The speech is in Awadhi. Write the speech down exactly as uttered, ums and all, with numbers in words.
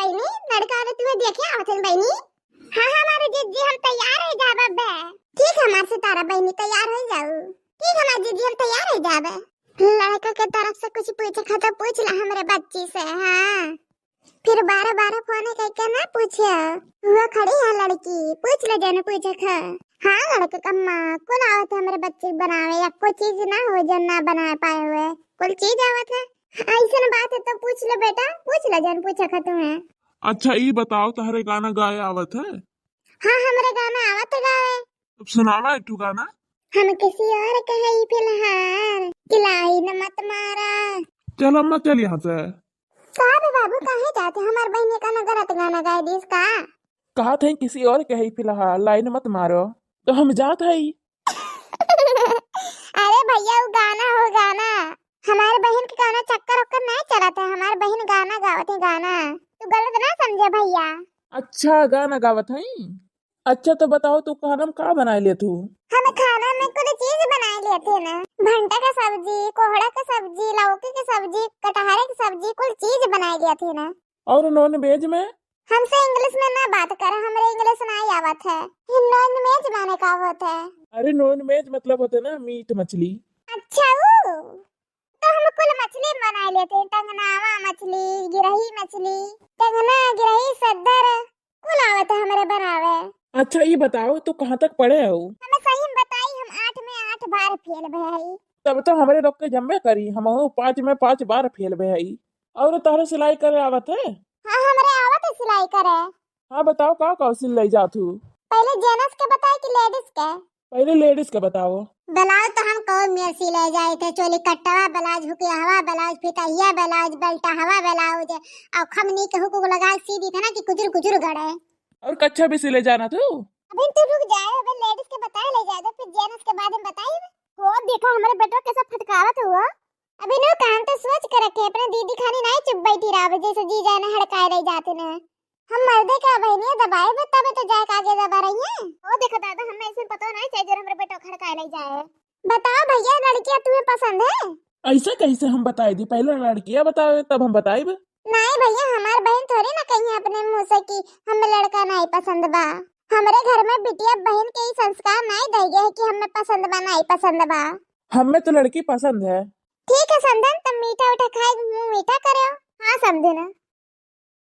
बहिनी, लड़का वाले तुम्हें देखे आवत हैं बहिनी। हाँ, हमारे जिज्जी, हम तैयार हो जाब अबे। ठीक है, हमार सितारा बहिनी, तैयार हो जाऊ। ठीक है, हमार जिज्जी, हम तैयार हो जाब। लड़का के तरफ से कुछ पूछे खा तो पूछ ला हमरे बच्ची से। हाँ, फिर बारह बारह फोन करके ना पूछे। वो खड़ी है लड़की, पूछ ले जन पूछे खा। हाँ लड़का कम्मा, कुल आवत है हमरे बच्ची के बनावे, या कोई चीज ना हो जन ना बना पाए हुए, कुल चीज आवत है। ऐसन बात है तो पूछ ले बेटा, पूछ ले जन पूछे खा तुम्हें। अच्छा, ई बताओ, तहरे गाना गाए आवत है? हाँ, हमरे गाना आवत है गावे। अब सुनावा एक ठो गाना। हम किसी और कहे फिलहाल, कि लाइन मत मारा। चल अम्मा, चल यहाँ से। का बे बाबू, काहे जाते? हमार बहिनी का ना गलत गाना गाए दिस का? कहा थे किसी और कहे फिलहाल, लाइन मत मारो, तो हम जात है। अरे भैया, वो गाना हो गाना, हमारे बहिन के कौनो चक्कर उक्कर नहीं चलत है, हमार बहिन गाना गावत है गाना, तू गलत ना समझे भैया। अच्छा, गाना गावत है। अच्छा तो बताओ, तू खाना में का बनाए लेत हू? हम खाना में कुल चीज बनाए लेत है ना, भंटा का सब्जी, कोहड़ा का सब्जी, लौकी की सब्जी, कटहरे की सब्जी, कुल चीज बनाए लेत है ना। और नॉन वेज में? हमसे इंग्लिश में ना बात कर, हमरे इंग्लिश नहीं आवत है। ये नॉन वेज माने का होत है? अरे नॉन वेज मतलब होते ना मीट मछली। अच्छा, वो तो हम कुल मछली बनाए लेते हैं, टंगनावा मछली, गिरही मछली, टंगना, गिरही, सद्दर, कुल आवत है हमरे बनावे। अच्छा, ये बताओ, तू कहाँ तक पढ़े हो? हमें सही में बताई, हम आठ में आठ बार फेल भए हई। तब तो हमरे लोग के जम्मे करी, हमहू पाँच में पाँच बार फेल भए हई। और तहरे सिलाई करे आवत है? हाँ, हमरे आवत है सिलाई करे। हाँ, बताओ, का का सिल ले जात हू? पहले जेंट्स के बताई कि लेडीज के? पहले लेडीज के बताओ। ब्लाउज तो हम कौन में सिले जाए थे, चोली कट्टवा ब्लाउज, हुकियावा ब्लाउज, फितहिया ब्लाउज, बेल्टहवा ब्लाउज, और खमनी के हुक लगा सी दी थे ना कि कुचुर कुचुर गड़े। और कच्छा भी सिले जाना तू? अबे तू रुक जाए, अबे लेडीज के बताए ले जाए दे, फिर जेंट्स के बाद में बताई। हो देखा, हमारे बेटवा कैसा फटकावत हुआ। अबे नो कान तो सोच के रखे, अपने दीदी खानी नहीं चुप बैठी रहा, जैसे जी जाए ना हड़काए रह जाते ना। हम मर्दे का बहनिया दबाए बे, तबे तो जाए के आगे दबा रही है। ओ देखो दादा, हमें ऐसे पता नहीं चाहिए जो हमरे बेटवा हड़काए ले जाए। बताओ भैया, लड़कियां तुम्हें पसंद है? ऐसे कैसे हम बताए दी? पहले लड़कियां बतावे, तब हम बताइब। नहीं भैया, हमार बहन थोड़ी ना कही है अपने मुंह से कि हमें लड़का नहीं पसंद बा। हमरे घर में बिटिया बहन के ई संस्कार नहीं दे गए है कि हमें पसंद बा, नहीं पसंद बा। हमें तो लड़की पसंद है। ठीक है समधन, तब मीठा उठा खाए, मुंह मीठा करे। हाँ समधन।